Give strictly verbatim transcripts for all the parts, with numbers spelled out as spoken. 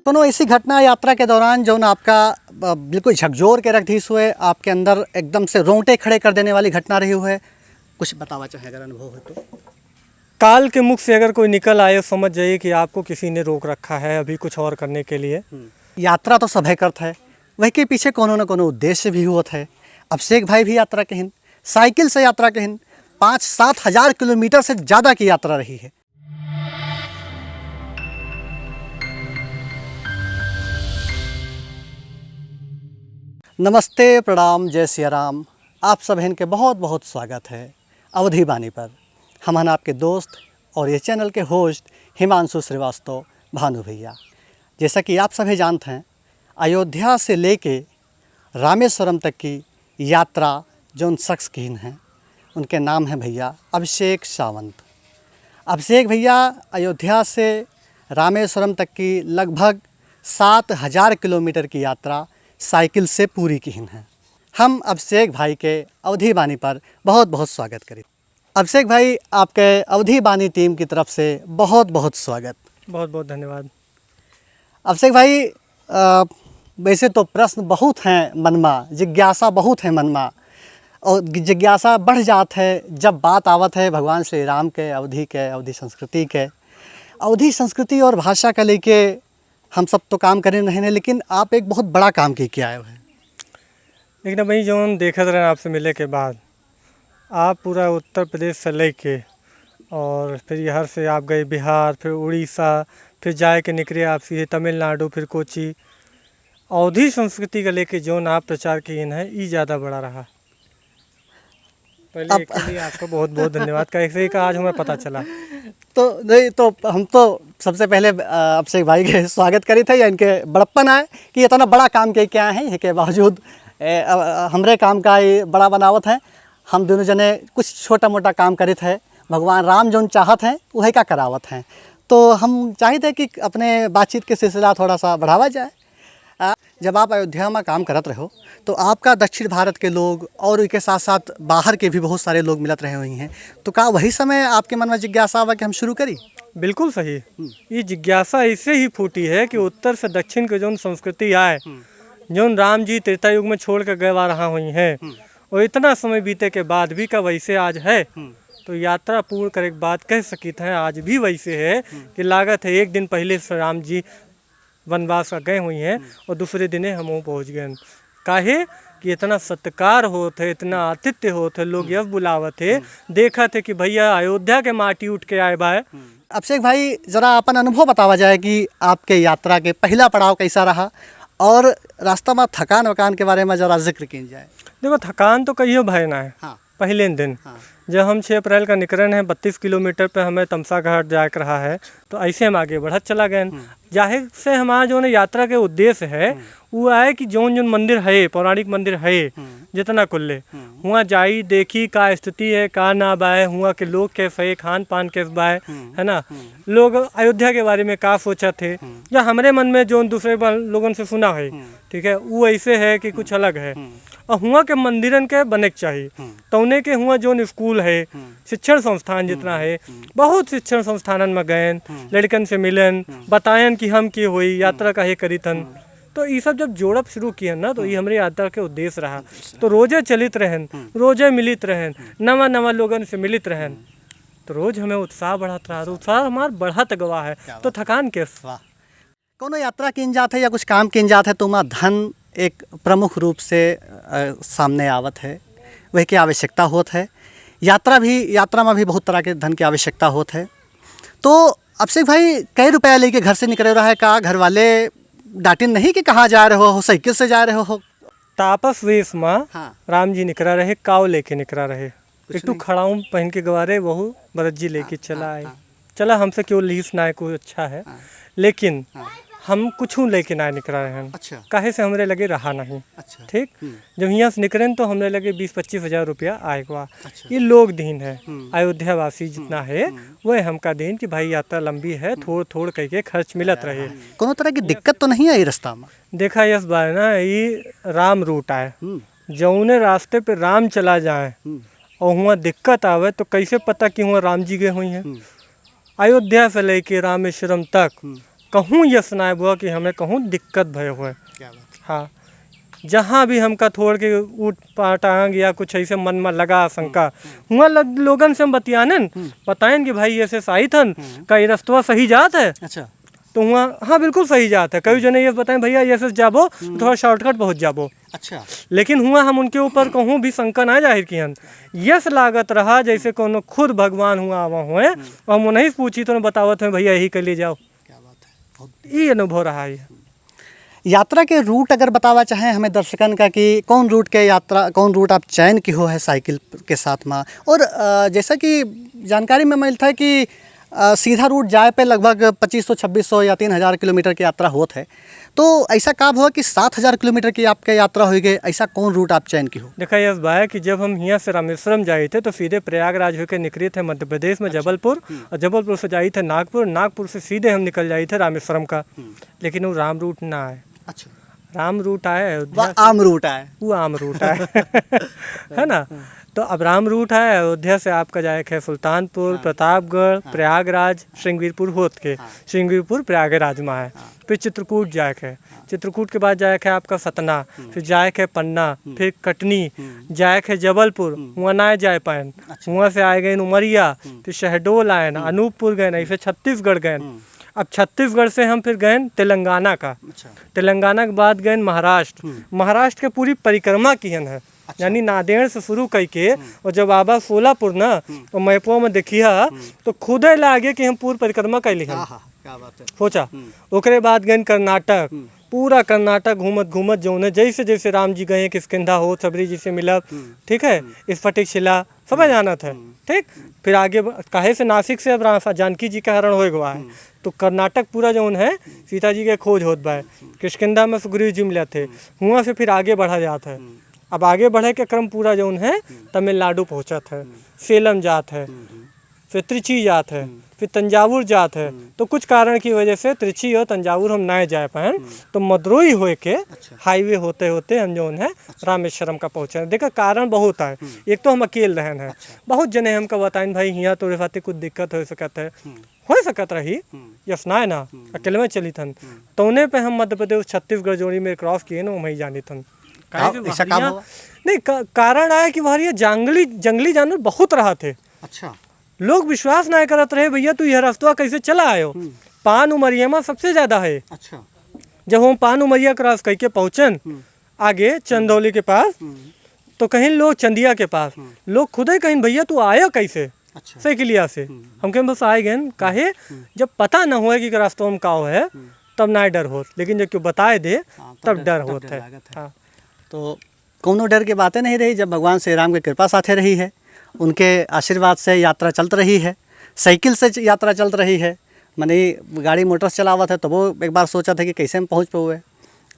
कोनो ऐसी घटना यात्रा के दौरान जौन आपका, अ, बिल्कुल झकझोर के रख दीस हुए, आपके अंदर एकदम से रोंगटे खड़े कर देने वाली घटना रही हुए, कुछ बतावा चाहे अगर अनुभव हो तो? काल के मुख से अगर कोई निकल आए, समझ जाइए कि आपको किसी ने रोक रखा है अभी कुछ और करने के लिए। हम्म। यात्रा तो सभे करत है, वही के पीछे कोनो न कोनो उद्देश्य भी होत है। अभिषेक भाई भी यात्रा के हिन, साइकिल से यात्रा के हिन, पाँच सात हजार किलोमीटर से ज़्यादा की यात्रा रही है। नमस्ते, प्रणाम, जय सिया राम। आप सभेन के बहुत बहुत स्वागत है अवधी बानी पर। हम हन आपके दोस्त और ये चैनल के होस्ट हिमांशु श्रीवास्तव, भानु भैया। जैसा कि आप सभी जानते हैं, अयोध्या से लेके रामेश्वरम तक की यात्रा जौन शख्स किहिन हैं, उनके नाम है भैया अभिषेक सावंत। अभिषेक भैया अयोध्या से रामेश्वरम तक की लगभग सात हजार किलोमीटर की यात्रा साइकिल से पूरी किहिन हैं। हम अभिषेक भाई के अवधी बानी पर बहुत बहुत स्वागत करी। अभिषेक भाई, आपके अवधी बानी टीम की तरफ से बहुत बहुत स्वागत। बहुत बहुत धन्यवाद। अभिषेक भाई, अ, वैसे तो प्रश्न बहुत हैं मन मा, जिज्ञासा बहुत है मन मा, और जिज्ञासा बढ़ जात है जब बात आवत है भगवान श्री राम के, अवधी के, अवधी संस्कृति के। अवधी संस्कृति और भाषा का लेके हम सब तो काम करे नहीं हैं, लेकिन आप एक बहुत बड़ा काम के, के आए हुए हैं। लेकिन अब वही जौन देखत रहन आपसे मिले के बाद, आप पूरा उत्तर प्रदेश से लेके और फिर यहाँ से आप गए बिहार, फिर उड़ीसा, फिर जाए के निकले आप सीधे तमिलनाडु, फिर कोची। अवधी संस्कृति का लेके जौन आप प्रचार किहिन हैं, ई ज़्यादा बड़ा रहा। पहले अब एक के लिए आपको बहुत बहुत धन्यवाद, कैसे का आज हमें पता चला। तो नहीं, तो हम तो सबसे पहले, अ, अभिषेक भाई के स्वागत करित है या इनके बड़प्पन आए कि इतना बड़ा काम के क्या है, ये के बावजूद, ए, अ, अ, हमरे काम का ये बड़ा बनावत है। हम दोनों जने कुछ छोटा मोटा काम करित है, भगवान राम जौन चाहत हैं वही का करावत हैं। तो हम चाहित है कि अपने बातचीत के सिलसिला थोड़ा सा बढ़ावा जाए। आ, जब आप अयोध्या में काम करत रहो, तो आपका दक्षिण भारत के लोग और इनके साथ-साथ बाहर के भी बहुत सारे लोग मिलत रहे हुए हैं, तो का वही समय आपके मन में जिज्ञासा आवा कि हम शुरू करी? बिल्कुल सही। हम्म। ये जिज्ञासा इससे ही फूटी है कि उत्तर से दक्षिण के जौन संस्कृति आए, हम्म। जौन राम जी त्रेता युग में छोड़ के गए वा रहा हुई हैं, हम्म। और इतना समय बीते के बाद भी का वैसे आज है, हम्म। तो यात्रा पूर्ण करे के बाद कह सकित हैं, आज भी वैसे है हम्म। कि लागत है एक दिन पहले से राम जी वनवास का गए हुई हैं हम्म। और दूसरे दिने हम वहाँ पहुँच गए। काहे कि इतना सत्कार होत है, इतना आतिथ्य होत है, लोग हम्म। यह बुलावत है, हम्म। देखत है कि भैया अयोध्या के माटी उठ के आए बा। हम्म। अभिषेक भाई, जरा अपन अनुभव बतावा जाए कि आपके यात्रा के पहला पड़ाव कैसा रहा और रास्ता में थकान वकान के बारे में जरा जिक्र कीन जाए। देखो, थकान तो कहियो भय ना है। हाँ। पहले दिन हाँ। जब हम छः अप्रैल का निकरन है, बत्तीस किलोमीटर पे हमें तमसा घाट जाए के रहा है, तो ऐसे हम आगे बढ़त चला गए। हम्म। जाहिर से हमारा जो है यात्रा के उद्देश्य है, हम्म। वो आए कि जौन जौन मंदिर है, पौराणिक मंदिर है, हम्म। जितना कुल्ले, हम्म। हुआं जाई, देखी का स्थिति है, का ना बाय, हुआं के लोग कैसे है, खान पान कैसे बाय, हम्म। है ना? हम्म। लोग अयोध्या के बारे में का सोचत है, हम्म। या हमरे मन में जौन दूसरे बा-, लोगन से सुना है, हम्म। ठीक है, वो ऐसे है कि कुछ हम्म। अलग है। हम्म। और हुआं के मंदिरन के बने के चाही। हम्म। तौने के हुआं जौन स्कूल है, हम्म। शिक्षण संस्थान हम्म, जितना हम्म, है, हम्म। बहुत शिक्षण संस्थानन में गयन, हम्म। लड़कन से मिलन, हम्म। बतायन कि हम के होई, हम्म। यात्रा काहे करीत हन। हम्म। तो ई सब जब जोड़ब शुरू कियन ना, तो ई हम्म। हमरे यात्रा के उद्देश्य रहा। उद्देश्य तो रहा। रोजे चलित रहन, हम्म। रोजे मिलित रहन, हम्म। नवा नवा लोगन से मिलित रहन, हम्म। तो रोज हमें उत्साह बढ़त रहा, तो उत्साह हमार बढ़त गवा है, क्या तो बात है। थकान के वाह। कौनो यात्रा कीन जात है या कुछ काम कीन जात है, तो ओमा धन एक प्रमुख रूप से, अ, सामने आवत है, वह की आवश्यकता होत है। यात्रा भी, यात्रा में भी बहुत तरह के धन की आवश्यकता होत है। तो अभिषेक भाई, कई रुपया लेके घर से निकले रहा है, का घर वाले डांटिन नहीं कि कहाँ जा रहे हो, साइकिल से जा रहे हो? तापस वेश में हाँ। राम जी निकरा रहे, काव लेके निकरा रहे। कुछ एक ठो नहीं। खड़ाऊं पहन के गवा रहे, वहू भरत जी लेके हाँ, चला हाँ, आए। हाँ। चला, हमसे क्यों लीस ना है, कोई अच्छा है। हाँ। लेकिन हाँ। हम कुछ लेके ना निकरा रहे हैं। अच्छा। काहे से हमरे लगे रहा नहीं। अच्छा। ठीक? हम्म। जब हियां से निकरेन तो हमरे लगे बीस पच्चीस हजार रुपया आए के बा। अच्छा। ये लोग दीन है, हम्म। अयोध्या वासी जितना हम्म, है, हम्म। वह हमका दीन कि भाई यात्रा लंबी है, हम्म। थोड़ थोड़ करके खर्च मिलत रहे। हम्म। कोनो तरह की दिक्कत तो नहीं आई रास्ता में? देखा यस बाय ना, ये राम रूट आए। हम्म। जौने रास्ते पे राम चला जाए हम्म। और हुआं दिक्कत आवे तो कैसे पता कि हुआं राम जी गए हुई हैं? हम्म। अयोध्या से लेके रामेश्वरम तक हम्म। कहूँ यस नाय बोआ कि हमें कहूँ दिक्कत भय होए। क्या बात है। हाँ, जहाँ भी हमका थोड़ के ऊट पाटांग या कुछ ऐसे मन में लगा आशंका, हम्म, हम्म। हुआँ लग-, लोगन से हम बतियानेन, हम्म। बताएन कि भाई, ऐसे से आइत हन, हम्म। का ये रस्तवा सही जात है? अच्छा। तो हुआँ, हाँ, बिल्कुल सही जात है। कई हम्म। जने ये बताएं, "भैया, ऐसे से जाबो, तो हम्म। थोड़ा shortcut बहुत जाबो।" अच्छा। लेकिन हुआँ हम उनके ऊपर कहूँ भी शंका ना जाहिर किहन। यस लागत रहा जैसे कोनो खुद भगवान हुआँ आवा होए, हम्म। और हम उन्हीं से पूछी तो बतावत हैं, "भैया, यही के लिए जाओ।" क्या बात है, बहुत ई अनुभव रहा है। यात्रा के route अगर बतावा चाहें हमें दर्शकन का कि कौन route के यात्रा, कौन route आप चयन किहो है साइकिल के साथ में, और, अ, जैसा कि जानकारी में मिलता है कि, अ, सीधा route जाए पे लगभग पच्चीस सौ, छब्बीस सौ या तीन हजार किलोमीटर की यात्रा होत है, तो ऐसा का हुआ कि सात हजार किलोमीटर की आपके यात्रा हो गई, ऐसा कौन route आप चयन किहो? देखा यस भाई कि जब हम हियाँ से रामेश्वरम जाइत है तो सीधे प्रयागराज होके निकलित है मध्य प्रदेश में अच्छा। जबलपुर, हम्म। और जबलपुर से जाइत है नागपुर, नागपुर से सीधे हम निकल जाइत है रामेश्वरम का। हम्म। लेकिन वो राम route ना आए। अच्छा। राम route आए अयोध्या वह से। आम route आए। वो आम route आए। है ना? हम्म। तो अब राम route आए, अयोध्या से आपका जाए के सुल्तानपुर, हाँ। प्रतापगढ़, हाँ। प्रयागराज, हाँ। श्रृंगवीरपुर होत के, हाँ। श्रृंगवीरपुर प्रयागराज में आए। हाँ। फिर चित्रकूट जाए के, हाँ। चित्रकूट के बाद जाए के आपका सतना, हम्म। फिर जाए के पन्ना, हम्म। फिर कटनी, हम्म। जाए के जबलपुर, हम्म। हुआँ ना जाए पाएन। अच्छा। हुआँ से आए गए उमरिया, हम्म। फिर शहडोल आएन, हम्म। अनूपपुर गएन, हम्म। ऐसे छत्तीसगढ़ गएन। हम्म। अब छत्तीसगढ़ से हम फिर गएन तेलंगाना का। अच्छा। तेलंगाना के बाद गएन महाराष्ट्र। हम्म। महाराष्ट्र के पूरी परिक्रमा किहन है। अच्छा। यानी नांदेड़ से शुरू कइके हम्म। और जब आबा सोलापुर ना, हम्म। तो मैपवा में देखिया, हम्म। तो खुदे लागे कि हम पूरी परिक्रमा कइली हन। आहा, क्या बात है। सोचा। हम्म। ओकरे बाद गएन कर्नाटक। हम्म। पूरा कर्नाटक घूमत घूमत जौन है, जैसे जैसे राम जी गए, किष्किंधा हो, शबरी जी से मिलब, हम्म। ठीक है, हम्म। स्फटिक शिला, सब हम्म। जानत है, हम्म। ठीक? फिर आगे ब-, काहे से नासिक से अब रा-, जानकी जी का हरण होए गवा है, हम्म। तो कर्नाटक पूरा जौन है, हम्म। सीता जी के खोज होत बा है। हम्म। किष्किंधा में सुग्रीव जी मिलत है, हम्म। हुआँ से फिर आगे बढ़ा जात है। हम्म। अब आगे बढ़े के क्रम पूरा जौन है, हम्म। तमिलनाडु पहुँचत है, हम्म। सेलम जात है, हम्म, हम्म। फिर त्रिची जात है, हम्म। फिर तंजावुर जात है। हम्म। तो कुछ कारण की वजह से त्रिची और तंजावुर हम ना जाए पाएन। हम्म। तो मदुरई होए के अच्छा। highway होते होते हम जौन है अच्छा। रामेश्वरम का पहुँचे। देखा, कारण बहुत है। हम्म। एक तो हम अकेल रहन है। अच्छा। बहुत जने हमका बताइन, "भाई, हियाँ तोरे साथे कुछ दिक्कत हो सकत है।" हम्म। हो सकत रही, हम्म। यस ना है ना, हम्म। अकेले में चली थन। हम्म। तौने पे हम मध्य प्रदेश छत्तीसगढ़ जोड़ी में cross किए ना, वहीं जानी थन। काहे का-, कि ऐसा काम बहरिया हुआ? नहीं, का-, कारण आया कि बहरिया जंगली, जंगली जानवर बहुत रहा थे। अच्छा। लोग विश्वास ना करत रहे, "भैया, तू यह रस्तवा कैसे चला आयो?" हम्म। पान उमरिया में सबसे ज्यादा है। अच्छा। जब हम पान उमरिया cross करके पहुँचन, हम्म। आगे चंदौली के पास, हम्म। तो कहीं लोग चंदिया के पास, हम्म। लोग खुदे कहीं, "भैया, तू आया कैसे?" अच्छा। साइकिलिया से। हम्म। हम कहें, "बस आए गए, काहे?" हम्म। जब पता न होए कि रास्ता में का है, हम्म। तब ना डर होत, लेकिन जब क्यों बताए दे, हाँ, तब तब डर, डर तब होत डर है। लागत है। हाँ। तो कौनो डर के बातें नहीं रही, जब भगवान श्री राम के कृपा साथे रही है, उनके आशीर्वाद से यात्रा चलत रही है, साइकिल से च-, यात्रा चलत रही है। मने गाड़ी मोटर से चलावत है, तबो एक बार सोचत है कि कैसे हम पहुँच पउबे।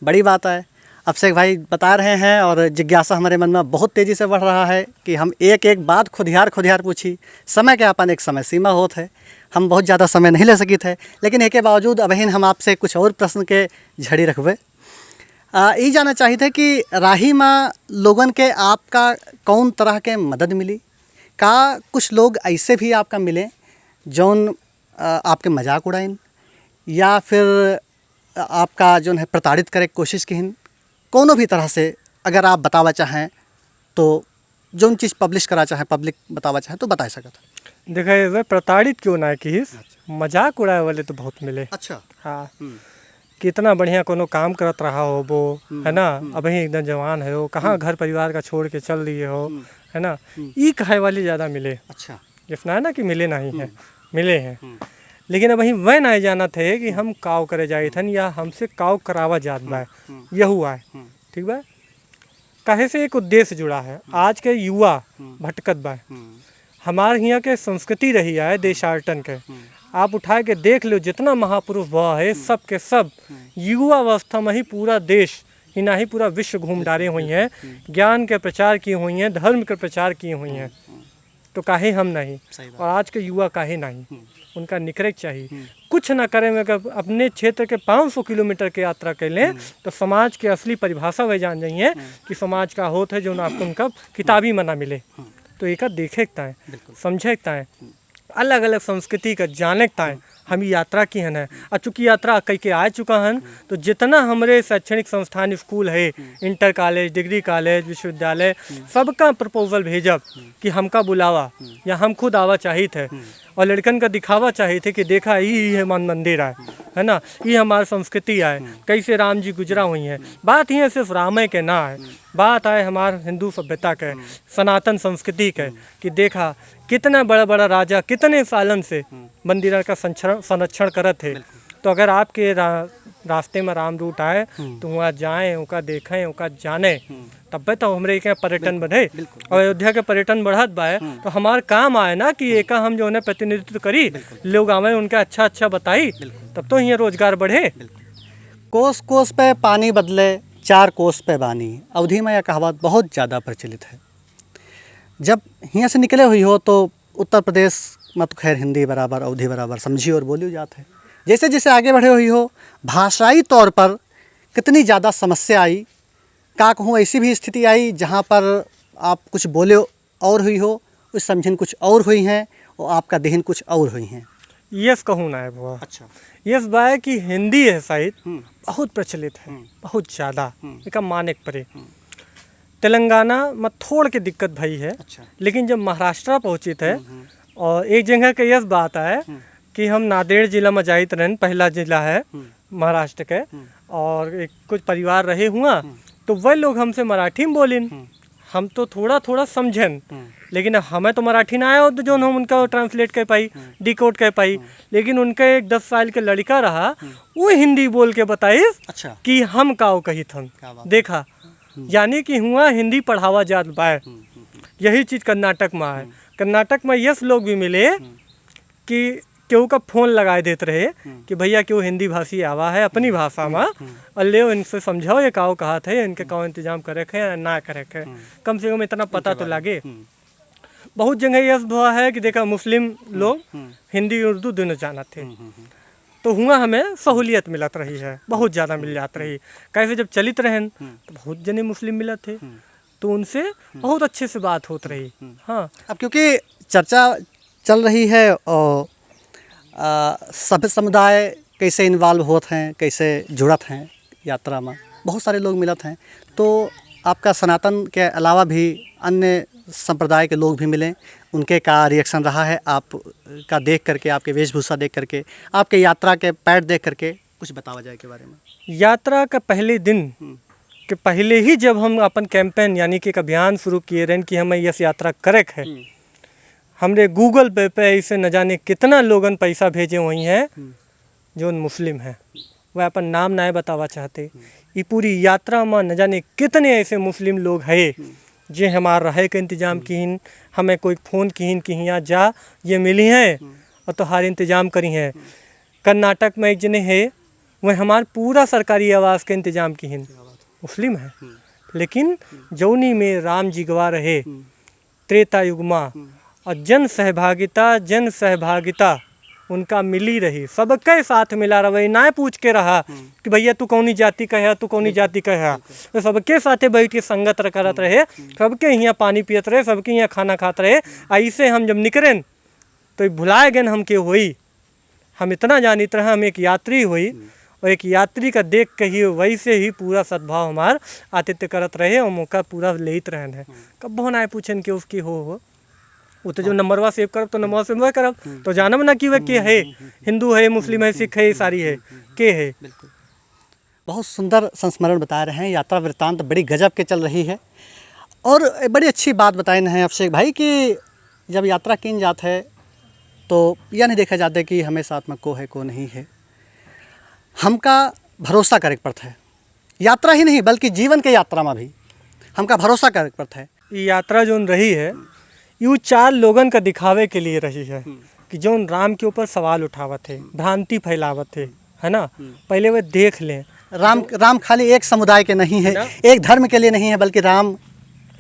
बड़ी बात है। अभिषेक भाई बता रहे हैं और जिज्ञासा हमारे मन में बहुत तेजी से बढ़ रहा है कि हम एक एक बात खुदियार खुदियार पूछी। समय के अपन एक समय सीमा होत है, हम बहुत ज्यादा समय नहीं ले सकित है, लेकिन एके बावजूद अबहिन हम आपसे कुछ और प्रश्न के झड़ी रखबे। आ, ई जानना चाहित है कि राही में लोगन के आपका कौन तरह के मदद मिली? का कुछ लोग ऐसे भी आपका मिले जौन, आ, आपके मजाक उड़ाइन या फिर, आ, आपका जौन है प्रताड़ित करे के कोशिश किहिन? कौनो भी तरह से अगर आप बतावा चाहें तो जौन चीज publish करा चाहे, public बतावा चाहे तो बता सकत है। देखा, ये वे प्रताड़ित क्यों ना किहिस, अच्छा। मजाक उड़ाए वाले तो बहुत मिले। अच्छा। हाँ। हम्म। कितना बढ़िया कोनो काम करत रहा होबो, हम्म, है ना? हम्म। अबहीं एकदम जवान है हो, कहाँ हम्म। घर परिवार का छोड़ के चल दिए हो, हम्म। है ना? हम्म। ई कहे वाले ज्यादा मिले। अच्छा। जितना है ना कि मिले नहीं है, हम्म। मिले हैं। हम्म। लेकिन अबहीं वह नहीं जानत है कि हम्म। हम काव करे जाइत हन या हमसे काव करावा जात बा। हम्म। यहू आए। हम्म। ठीक बा? काहे से एक उद्देश्य जुड़ा है। हम्म। आज के युवा हम्म। भटकत बा। हम्म। हमार हियाँ के संस्कृति रही है हम्म। देशाटन के। हम्म। आप उठा के देख लो, जितना महापुरुष भवा है, हम्म। सब के सब हम्म। युवा अवस्था में ही पूरा देश ही नाही, पूरा विश्व घूम डारे हुई हैं, हम्म। ज्ञान के प्रचार किए हुई हैं, धर्म के प्रचार किए हुई हैं। हम्म। तो काहे हम नहीं? सही बात। और आज के युवा काहे नहीं? हम्म। उनका निकरे के चाहिए। हम्म। कुछ ना करे में अगर अपने क्षेत्र के पाँच सौ किलोमीटर के यात्रा कर लें, हम्म। तो समाज के असली परिभाषा वह जान जाइए हम्म। कि समाज का होत है, जो ना आपको उनका किताबी में ना मिले। हम्म। तो एक देखे के ताए, बिल्कुल। समझे के ताए, हम्म। अलग-अलग संस्कृति का जाने के ताए, हम्म। हम ई यात्रा किहन है। आ चूँकि यात्रा कइ के आ चुका हन, हम्म। तो जितना हमरे शैक्षणिक संस्थान, स्कूल है, हम्म। इंटर कॉलेज, डिग्री कॉलेज, विश्वविद्यालय, हम्म। सबका प्रपोजल भेजब हम्म। कि हमका बुलावा हम्म। या हम खुद आवा चाहित है हम्म। और लड़कन का दिखावा चाहित है कि देखा, ई, ई हमार मंदिर आए, हम्म। है ना, ई हमार संस्कृति आए, हम्म। कैसे राम जी गुजरा हुई हैं। हम्म। बात ही है सिर्फ रामय के ना है, हम्म। बात आए हमार हिंदू सभ्यता के, हम्म। सनातन संस्कृति के, हम्म। कि देखा, कितना बड़ा बड़ा राजा कितने सालन से हम्म। मंदिर का संरक्षण, संरक्षण करत है। बिल्कुल। तो अगर आपके रा-, रास्ते में राम रूट आए, हम्म। तो वहाँ जाएं, ओका देखें, ओका जाने, हम्म। तब्बे तो हमरे के यहाँ पर्यटन बिल्कुल, बढ़े। बिल्कुल, और बिल्कुल। अयोध्या के पर्यटन बढ़त बाए, हम्म। तो हमार काम आए ना कि हम्म। एका हम जो है प्रतिनिधित्व करी, बिल्कुल। लोग आवे, उनका अच्छा अच्छा बताई, बिल्कुल। तब तो यहाँ रोजगार बढ़े। बिल्कुल। कोस कोस पे पानी बदले, चार कोस पे बानी। अवधी में यह कहावत बहुत ज़्यादा प्रचलित है। जब हियाँ से निकले हुई हो तो उत्तर प्रदेश में तो खैर हिंदी बराबर, अवधी बराबर समझी और बोली जात है। जैसे जैसे आगे बढ़े हुई हो, भाषाई तौर पर कितनी ज़्यादा समस्या आई, का कहूँ, ऐसी भी स्थिति आई जहाँ पर आप कुछ बोले और हुई हो, उस समझिन कुछ और हुई हैं और आपका देहिन कुछ और हुई हैं। यस कहूँ ना है भुआ। अच्छा। यस बाय कि हिंदी है साहित्य हम्म। बहुत प्रचलित है, हम्म। बहुत ज़्यादा। हम्म। एका माने के परे। हम्म। तेलंगाना में थोड़ के दिक्कत भई है, अच्छा। लेकिन जब महाराष्ट्र पहुँचित है हम्म, हम्म। और एक जगह के यस बात आए हम्म। कि हम नांदेड़ जिला में जाइत रहन, पहला जिला है हम्म। महाराष्ट्र के, हम्म। और एक कुछ परिवार रहे हुआ, हम्म। तो वह लोग हमसे मराठी में बोलिन। हम्म। हम तो थोड़ा थोड़ा समझन, हम्म। लेकिन हमें तो मराठी ना आया हो, तो जो हम उनका ट्रांसलेट कर पाई, हम्म। डिकोड कर पाई। हम्म। लेकिन उनका एक दस साल के लड़का रहा, हम्म। वो हिंदी बोल के बताइस अच्छा। कि हम काव कहित हन। क्या बात है। देखा, हम्म। यानी कि हुआ हिंदी पढ़ावा जात बाय। हम्म, हम्म, हम्म। यही चीज़ कर्नाटक में है। हम्म। कर्नाटक में यस लोग भी मिले हम्म। कि केहू का फोन लगाए देत रहे हम्म। कि भैया केहू हिंदी भाषी आवा है अपनी हम्म, भाषा में, हम्म, हम्म। और लेव इनसे समझाओ ये काव कहत है, इनके हम्म। काव इंतजाम करे के है या ना करे के है। हम्म। कम से कम इतना पता इनके तो बारे में। लागे। हम्म। बहुत जगह यस भवा है कि देखा मुस्लिम हम्म, लोग हम्म। हिंदी उर्दू दोनों जानत है, हम्म, हम्म, हम्म। तो हुआ हमें सहूलियत मिलत रही है, बहुत ज़्यादा मिल हम्म, जात हम्म। रही। कैसे जब चलित रहन हम्म। तो बहुत जने मुस्लिम मिलत थे, हम्म। तो उनसे हम्म। बहुत अच्छे से बात होत रही। हम्म। हाँ। अब क्योंकि चर्चा चल रही है और, आ, सभ्य समुदाय कैसे इन्वॉल्व होत हैं, कैसे जुड़त हैं यात्रा में, बहुत सारे लोग मिलत हैं, तो आपका सनातन के अलावा भी अन्य संप्रदाय के लोग भी मिलें, उनके का रिएक्शन रहा है आपका देख करके, आपके वेशभूषा देख करके, आपके यात्रा के पैड देख करके? कुछ बतावा जाए के बारे में। यात्रा का पहले दिन हम्म। के पहले ही जब हम अपन कैंपेन यानी कि एक अभियान शुरू किए रहन कि हमें यस यात्रा करे के है, हम्म। हमरे Google Pay पे ऐसे न जाने कितना लोगन पैसा भेजे हुई हैं, हम्म। जो मुस्लिम हैं, वह अपन नाम नाय बतावा चाहते। हम्म। ई पूरी यात्रा में न जाने कितने ऐसे मुस्लिम लोग हैं, हम्म। जे हमार रहे के इंतजाम हम्म। किहिन, हमें कोई फोन किहिन कि यहाँ जा, ये मिली हैं हम्म। और तोहार इंतजाम करी हैं। हम्म। कर्नाटक में एक जने है, वह हमार पूरा सरकारी आवास के इंतजाम किहिन। क्या बात है। मुस्लिम है। हम्म। लेकिन हम्म। जौनी में राम जी गवा रहे, हम्म। त्रेता युग मा, हम्म। और जन सहभागिता, जन सहभागिता उनका मिली रही, सबके साथ मिला रहे, ना पूछ के रहा हम्म। कि भैया तू कौनी जाति का है, तू कौनी बिल्कुल, जाति का है। बिल्कुल। तो सबके साथे बैठ के संगत र-, करत हम्म, रहे, हम्म। सबके हियाँ पानी पियत रहे, सबके हियाँ खाना खात रहे। हम्म। ऐसे हम जब निकरेन, तो ई भुलाए गए हम के होई। हम इतना जानित रहे, हम एक यात्री होई, हम्म। और एक यात्री का देख के ही वैसे ही पूरा सद्भाव हमार आतिथ्य करत रहे और मौका पूरा लेत रहन है। हम्म। कब्बो ना पूछन कि उसकी हो, हो। वो तो जो हाँ। नंबरवा सेव करब, तो नंबरवा सेव करब। हम्म। तो जानब ना कि वह के हम्म, है, हम्म, हम्म, हम्म। हिंदू है, मुस्लिम है, हम्म, सिख है, हम्म, ईसाई है, हम्म, हम्म, के है। बिल्कुल। बहुत सुंदर संस्मरण बता रहे हैं, यात्रा वृत्तांत बड़ी गजब के चल रही है। और बड़ी अच्छी बात बताए हैं अभिषेक भाई कि जब यात्रा कीन जात है, तो यह नहीं देखा जाता कि हमें साथ में को है, को नहीं है। हमका भरोसा करे के पड़ता है, यात्रा ही नहीं, बल्कि जीवन के यात्रा में भी हमका भरोसा करे के पड़ता है। ई यात्रा जौन रही है, ई उ चार लोगन का दिखावे के लिए रही है हम्म। कि जौन राम के ऊपर सवाल उठावत है, हम्म। भ्रांति फैलावत है, है ना? हम्म। पहले वे देख लें। राम, राम खाली एक समुदाय के नहीं है, ना? एक धर्म के लिए नहीं है, बल्कि राम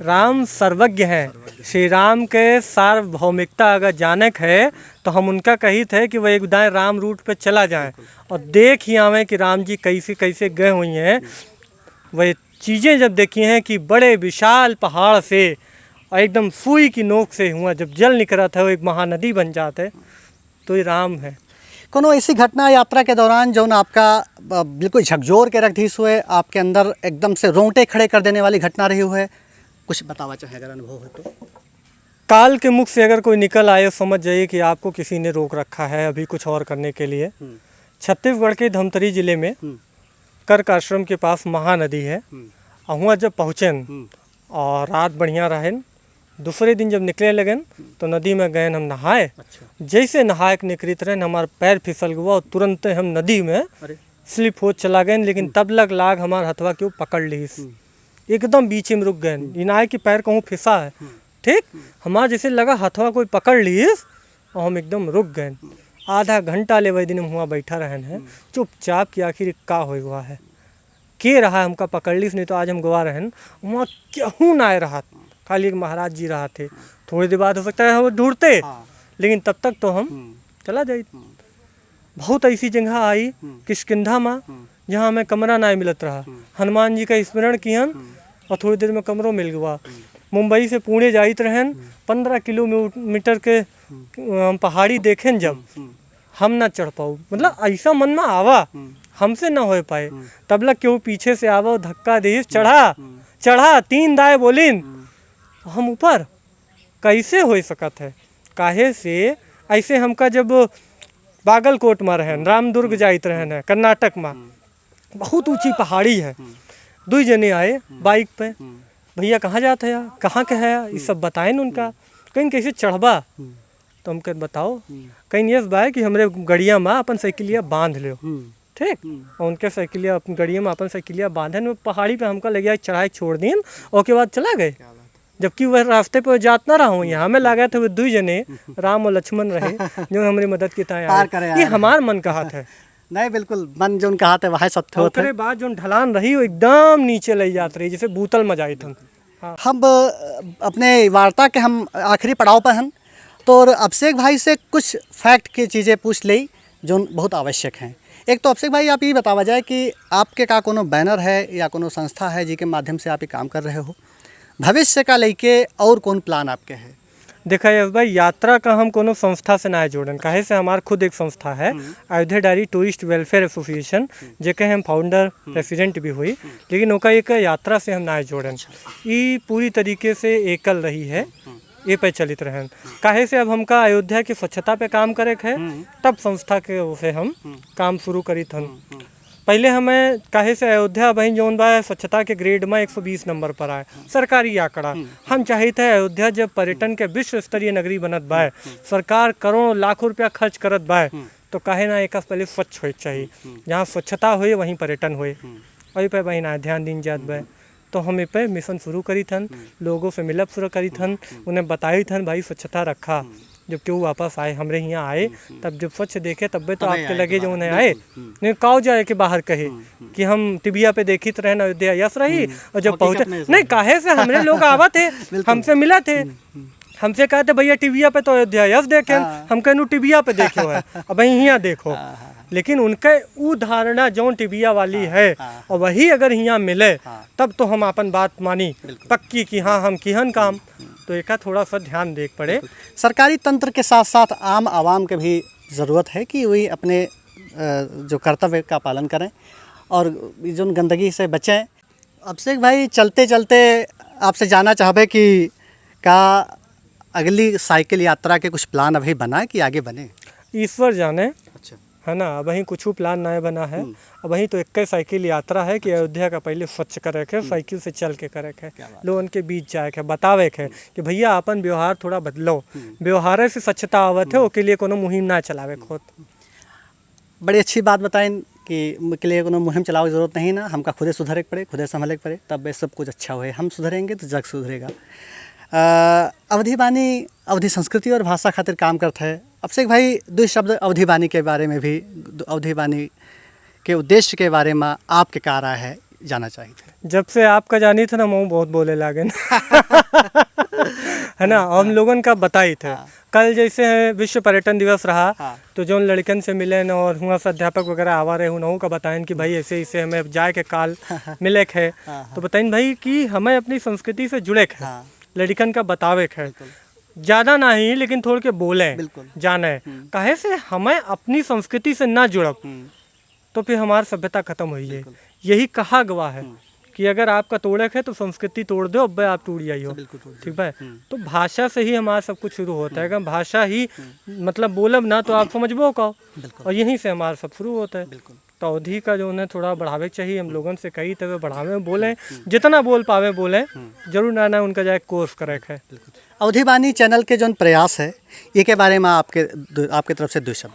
राम सर्वज्ञ हैं। सर्वज्ञ। श्री राम के सार्वभौमिकता अगर जाने के है, तो हम उनका कहित है कि वह एक दाएं राम रूट पे चला जाए बिल्कुल। और देख ही आवे कि राम जी कैसे, कैसे गए हुए हैं। हम्म। वह चीज़ें जब देखी हैं कि बड़े विशाल पहाड़ से और एकदम सुई की नोक से हुआ जब जल निकलत है, वो एक महानदी बन जात है, तो ये राम है। कोनो ऐसी घटना यात्रा के दौरान जौन आपका, अ, बिल्कुल झकझोर के रख दीस होए, आपके अंदर एकदम से रोंगटे खड़े कर देने वाली घटना रही होए, कुछ बतावा चाहे अगर अनुभव हो तो? काल के मुख से अगर कोई निकल आए, समझ जाइए कि आपको किसी ने रोक रखा है अभी कुछ और करने के लिए। हम्म। छत्तीसगढ़ के धमतरी जिले में हम्म। कर्क आश्रम के पास महानदी है। हम्म। और हुआं जब पहुँचेन हम्म। और रात बढ़िया रहेन, दूसरे दिन जब निकले लगेन हम्म। तो नदी में गएन हम नहाए। अच्छा। जैसे नहाए के निकरित रहेन, हमार पैर फिसल गवा और तुरंते हम नदी में अरे। स्लिप हो चला गएन, लेकिन हम्म। तब लग लाग हमार हथवा के ऊ पकड़ लीस। हम्म। एकदम बीचे में रुक गएन। हम्म। ई ना है कि पैर कहूँ फिसा है। हम्म। ठीक? हम्म। हमार जैसे लगा हथवा कोई पकड़ लीस और हम एकदम रुक गएन। हम्म। आधा घंटा ले वही दिन हम हुआं बैठा रहेन है, हम्म। चुपचाप कि आखिर का होए हुआ है, के रहा है हमका पकड़ लीस, नहीं तो आज हम गवा रहेन। हुआं केहू ना आए रहत, खाली एक महाराज जी रहत थे। थोड़ी देर बाद हो सकता है वो ढूंढते, हाँ। लेकिन तब तक तो हम हम्म। चला जाइत। हम्म। बहुत ऐसी जगह आई, हम्म। किष्किंधा मा, हम्म। जहाँ हमें कमरा ना मिलत रहा। हम्म। हनुमान जी का स्मरण किहन हम्म। और थोड़ी देर में कमरो मिल गवा। हम्म। मुंबई से पुणे जाइत रहेन, हम्म। पन्द्रह किलोमीटर के, हम्म। अ, हम पहाड़ी देखेन जब, हम्म, हम्म। हम ना चढ़ पाऊ, मतलब, हम्म। ऐसा मन में आवा, हम्म। हमसे ना होए पाए। हम्म। तब लग केहू पीछे से आवा, धक्का दीस, हम्म। "चढ़ा, हम्म। चढ़ा," तीन दाए बोलिन, हम्म। हम ऊपर। कैसे हो सकत है? काहे से ऐसे हमका जब बागलकोट में रहन, हम्म। रामदुर्ग हम्म। जाइत रहन है, कर्नाटक में, हम्म। बहुत ऊंची पहाड़ी है। हम्म। दुई जने आए हम्म। बाइक पे, हम्म। "भैया, कहाँ जात है यार? कहाँ के है यार?" ये हम्म। सब बताएन उनका। हम्म। कहीं कैसे चढ़बा? हम्म। तो हम कहे, "बताओ।" हम्म। कहीं यस बाय कि हमरे गड़िया में अपन साइकिलिया बांध लो। हम्म। ठीक? हम्म। और उनके साइकिलिया, अपन गड़िया में अपन साइकिलिया बांधेन, वो पहाड़ी पे हमका ले गया, चढ़ाई छोड़ दीन, ओके बाद चला गए। क्या बात है। जबकि वह रास्ते पे जात ना रहा हूँ, यहाँ में हम्म। लगा थे वो दुई जने, हम्म। राम और लक्ष्मण रहे, जो हमरी मदद की ताईं पार आए। करे ये आए। हमार मन कहत है। नहीं, बिल्कुल, मन जोन कहत है, वह सत्य होत है। ओकरे बाद जोन ढलान रही, वो एकदम नीचे ले जात रही, जैसे भूतल में जाइत हम। हाँ। हम, अ, अपने वार्ता के हम आखिरी पड़ाव पर हन, तो और अभिषेक भाई से कुछ fact की चीज़ें पूछ लेई, जोन बहुत आवश्यक हैं। एक तो अभिषेक भाई, आप ये बतावा जाए कि आपके का कोनो banner है या कोनो संस्था है, जिके माध्यम से आप ये काम कर रहे हो? भविष्य का लेके और कौन plan आपके है? देखा यस भाई, यात्रा का हम कोनो संस्था से ना जोड़न, काहे से हमार खुद एक संस्था है, हम्म। Ayodhya diary tourist welfare association, हम्म। जेके हम founder, हम्म। president भी हुई, हम्म। लेकिन ओका एक यात्रा से हम ना जोड़न। अच्छा। ई पूरी तरीके से एकल रही है, हम्म। ये पे चलित रहन। हम्म। काहे से अब हमका अयोध्या की स्वच्छता पे काम करे के है, हम्म। तब संस्था के ओर से हम हम्म। काम शुरू करित हन। हम्म, हम्म। पहले हमें, काहे से अयोध्या अबहीं जौन बा, स्वच्छता के grade में एक सौ बीस नंबर पर आए, हम्म। सरकारी आंकड़ा। हम्म। हम चाहित है अयोध्या जब पर्यटन के विश्व स्तरीय नगरी बनत बा, हम्म। सरकार करोड़ों लाखों रुपया खर्च करत बा, हम्म। तो काहे ना एक पहले स्वच्छ होए के चाहिए। हम्म, हम्म। जहाँ स्वच्छता होए, वहीं पर्यटन होए। हम्म। वही पे वही ना ध्यान दीन जात बा। हम्म। तो हम ए पे मिशन शुरू करित हन, हम्म। लोगों से मिलब शुरू करित हन, हम्म, हम्म। उन्हें बताइत हन, "भाई, स्वच्छता रखा।" हम्म। जब केहू वापस आए, हमरे हियाँ आए, हम्म, हम्म। तब जब स्वच्छ देखे, तब्बे तो तबे आपके आए लगे जो दोबारा, उन्हें आए। बिल्कुल, हम्म। नहीं, काव जाए के बाहर कहे हम्म, हम्म। कि हम टीवीया पे देखित रहन, अयोध्या यस रही, हम्म। और जब हकीकत पहुँचे, में ऐसा नहीं, है। काहे से हमरे लोग आवत है, बिल्कुल। हमसे मिलत है। हम्म, हम्म। हमसे कहते, "भैया, टीवीया पे तो अयोध्या यस देखे।" हाँ। हम कहनू, "टीवीया पे देखे हो है, अब हियाँ देखो।" हाँ, हाँ, हाँ। लेकिन उनके ऊ धारणा जौन टीवीया वाली हाँ, है, हाँ, हाँ। और वही अगर हियाँ मिले, हाँ। तब तो हम अपन बात मानी बिल्कुल। पक्की कि हाँ, हम किहन काम, हम्म, हम्म। तो एका थोड़ा सा ध्यान देक पड़े। बिल्कुल। सरकारी तंत्र के साथ-साथ आम आवाम के भी ज़रूरत है कि वही अपने, अ, जो कर्तव्य का पालन करें और ये जौन गंदगी से बचें। अभिषेक भाई, चलते-चलते आपसे जानना चाहबे कि का अगली साइकिल यात्रा के कुछ plan अभी बना है कि आगे बने? ईश्वर जाने। अच्छा। है ना, अबहीं कुछ plan नहीं बना है। हम्म। अबहीं तो एक्के साइकिल यात्रा है कि अच्छा। अयोध्या का पहले स्वच्छ करे के, हम्म। साइकिल से चल के करे के, क्या बात। लोगन के बीच जाए के, बतावे के हम्म। कि भैया, अपन व्यवहार थोड़ा बदलो। हम्म। व्यवहार से स्वच्छता आवत है, हम्म। ओके लिए कोनो मुहिम ना चलावे के हम्म। होत। बड़ी अच्छी बात बताइन कि के लिए कोनो मुहिम चलावे के जरूरत नहीं ना, हमका खुदे सुधरे के पड़े, खुदे संभले के पड़े, तब ये सब कुछ अच्छा होए। हम सुधरेंगे तो जग सुधरेगा। अ, अवधी बानी, अवधी संस्कृति और भाषा खातिर काम करत है। अभिषेक भाई, दो शब्द अवधी बानी के बारे में भी, अवधी बानी के उद्देश्य के बारे में आपके का राय है, जानना चाहित है। जब से आपका जानी थे ना, मैं बहुत बोले लागेन। है ना, हम हाँ। लोगन का बताइत है। हाँ। कल जैसे है विश्व पर्यटन दिवस रहा, हाँ। तो जौन लड़कन से मिलेन और हुआं से अध्यापक वगैरह आवा रहे, उन्हों का बताएन कि भाई ऐसे, ऐसे हमें जाए के काल मिले के है। हाँ, हाँ। तो बताइन भाई कि हमें अपनी संस्कृति से जुड़े के है। हाँ। लड़कन का बतावे के है। बिल्कुल। ज्यादा नाही, लेकिन थोड़ के बोले, बिल्कुल। जाने। हम्म। काहे से हमें अपनी संस्कृति से ना जुड़ब, हम्म। तो फिर हमार सभ्यता खतम होई है। बिल्कुल। यही कहा गवा है हम्म। कि अगर आपका तोड़े है तो संस्कृति तोड़ दो, अब आप टूट जाइयो। बिल्कुल तोड़ दो। ठीक बा? हम्म। तो भाषा से ही हमारा सब कुछ शुरू होता है। हम्म। अगर भाषा ही, हम्म। मतलब, बोलब ना तो आप समझबो का, बिल्कुल। और यहीं से हमारा सब शुरू होता है। बिल्कुल। तो अवधी का जो उन्हें थोड़ा बढ़ावे के चाहिए, हम लोगन से कही तबे बढ़ावे, बोले, हम्म। जितना बोल पावे बोले, हम्म। जरूर ना ना उनका जाए कोर्स करे के है। बिल्कुल। अवधी बानी चैनल के जौन प्रयास है, ये के बारे में आपके दु-, आपके तरफ से दो शब्द।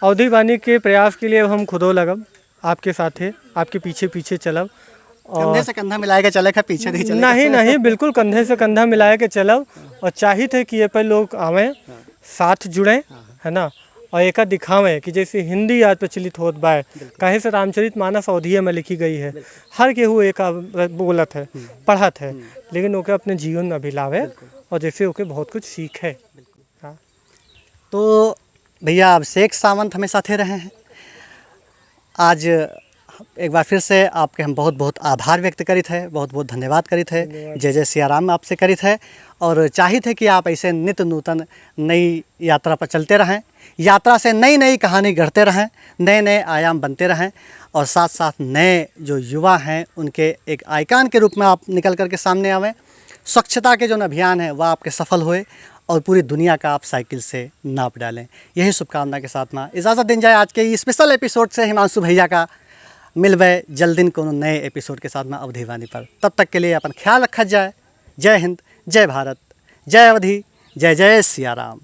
अवधी बानी के प्रयास के लिए हम खुदो लगब, आपके साथे, आपके पीछे पीछे चलब। और कंधे से कंधा मिलाए के चले का, पीछे नहीं चले का। नहीं, नहीं, बिल्कुल कंधे से कंधा मिलाए के चलब। और चाहित है कि ये पे लोग आवें, हाँ। साथ जुड़ें, हाँ। है ना, और एका दिखावें कि जैसे हिंदी आज प्रचलित होत बाय, बिल्कुल। काहे से रामचरित मानस अवधिये में लिखी गई है, बिल्कुल। हर केहू एका बोलत है, हम्म। पढ़त है, हम्म। लेकिन ओके अपने जीवन में भी लावे, बिल्कुल। और जैसे ओके बहुत कुछ सीखे। बिल्कुल। हाँ। तो भैया अभिषेक सावंत हमें साथे रहे हैं। आज एक बार फिर से आपके हम बहुत बहुत आभार व्यक्त करित है, बहुत बहुत धन्यवाद करित है। धन्यवाद। जय जय सिया राम आपसे करित है और चाहित है कि आप ऐसे नित नूतन नई यात्रा पर चलते रहें, यात्रा से नई नई कहानी गढ़ते रहें, नए नए आयाम बनते रहें और साथ साथ नए जो युवा हैं उनके एक आइकन के रूप में आप निकल करके सामने आवें। स्वच्छता के जो अभियान है वह आपके सफल होए और पूरी दुनिया का आप साइकिल से नाप डालें। यही शुभकामना के साथ में इजाज़त दिन जाए आज के इस स्पेशल एपिसोड से हिमांशु भैया का। मिलबे जल्दिन कोनो नए एपिसोड के साथ में अवधी बानी पर। तब तक के लिए अपन ख्याल रखा जाए। जय हिंद, जय भारत, जय अवधी, जय जय सिया राम।